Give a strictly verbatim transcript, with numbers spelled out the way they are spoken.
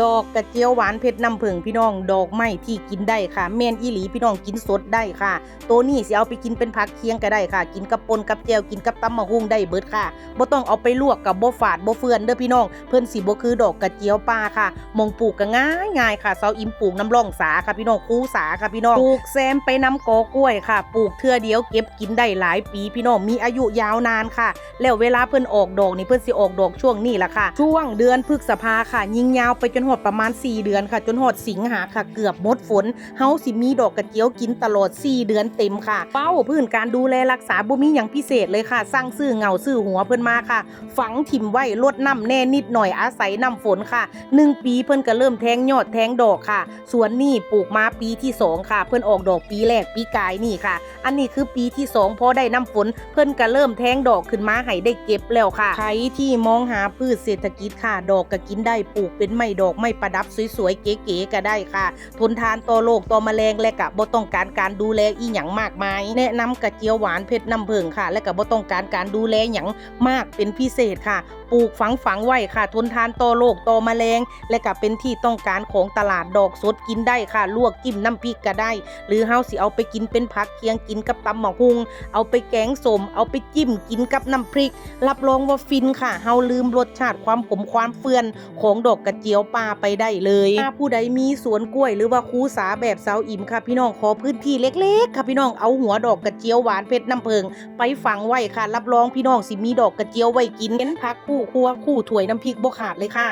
ดอกกระเจียวหวานเพชรน้ำผึ้งพี่น้อง ดอกไม้ที่กินได้ค่ะ แม่นอีหลีพี่น้อง กินสดได้ค่ะ ตัวนี้สิเอาไปกินเป็นผักเคียงก็ได้ค่ะ กินกับป่นกับแจ่ว กินกับตำบักหุ่งได้เบิดค่ะ บ่ต้องเอาไปลวกกับบ่ฝาดบ่เฟื่อนเด้อพี่น้อง เพิ่นสิบ่คือดอกกระเจียวป่าค่ะ หม่องปลูกก็ง่ายง่ายค่ะ สาวอิ๋มปลูกนำร่องสาค่ะพี่น้อง คูสาค่ะพี่น้อง ปลูกแซมไปนำกอกล้วยค่ะ ปลูกเทื่อเดียวเก็บกินได้หลายปีพี่น้อง มีอายุยาวนานค่ะ แล้วเวลาเพิ่นออกดอกนี่ เพิ่นสิออกดอกช่วงนี้ล่ะค่ะ ช่วงเดือนพฤษภาค่ะ ยิงยาวไปจนฮอดประมาณสี่เดือนค่ะ จนฮอดสิงหาค่ะ เกือบหมดฝน เฮาสิมีดอกกระเจียวกินตลอดสี่เดือนเต็มค่ะ เป้าพื้นการดูแลรักษาบ่มีหยังพิเศษเลยค่ะ สั่งซื้อเหง้าซื้อหัวเพิ่นมาค่ะ ฝังถิ่มไว้ รดน้ำแน่นิดหน่อย อาศัยน้ำฝนค่ะ หนึ่งปีเพิ่นก็เริ่มแทงยอดแทงดอกค่ะ สวนนี่ปลูกมาปีที่สองค่ะ เพิ่นออกดอกปีแรกปีกายนี่ค่ะ อันนี้คือปีที่สอง พอได้น้ำฝน เพิ่นก็เริ่มแทงดอกขึ้นมาให้ได้เก็บแล้วค่ะ ใครที่มองหาพืชเศรษฐกิจค่ะ ดอกก็กินได้ ปลูกเป็นไม้ดอกไม้ประดับสวยๆ เก๋ๆ ก็ได้ค่ะ ทนทานต่อโรคต่อแมลง และก็บ่ต้องการการดูแลอีหยังมากมาย แนะนำกระเจียวหวานเพชรน้ำผึ้งค่ะ และก็บ่ต้องการการดูแลหยังมากเป็นพิเศษค่ะ ปลูกฝังฝังไว้ค่ะ ทนทานต่อโรคต่อแมลง และก็เป็นที่ต้องการของตลาด ดอกสดกินได้ค่ะ ลวกจิ้มน้ำพริกก็ได้ หรือเฮาสิเอาไปกินเป็นผักเคียงกินกับตำบักหุ่ง เอาไปแกงส้ม เอาไปจิ้มกินกับน้ำพริก รับรองว่าฟินค่ะ เฮาลืมรสชาติความขมความเฟื่อนของดอกกระเจียวป่าไปได้เลย ถ้าผู้ใดมีสวนกล้วยหรือว่าคูสาแบบสาวอิ๋มค่ะพี่น้อง ขอพื้นที่เล็กๆ ค่ะพี่น้อง เอาหัวดอกกระเจียวหวานเพชรน้ำผึ้งไปฝังไว้ค่ะ รับรองพี่น้องสิมีดอกกระเจียวไว้กิน เป็นผักคู่ครัวคู่ถ้วยน้ำพริกบ่ขาดเลยค่ะ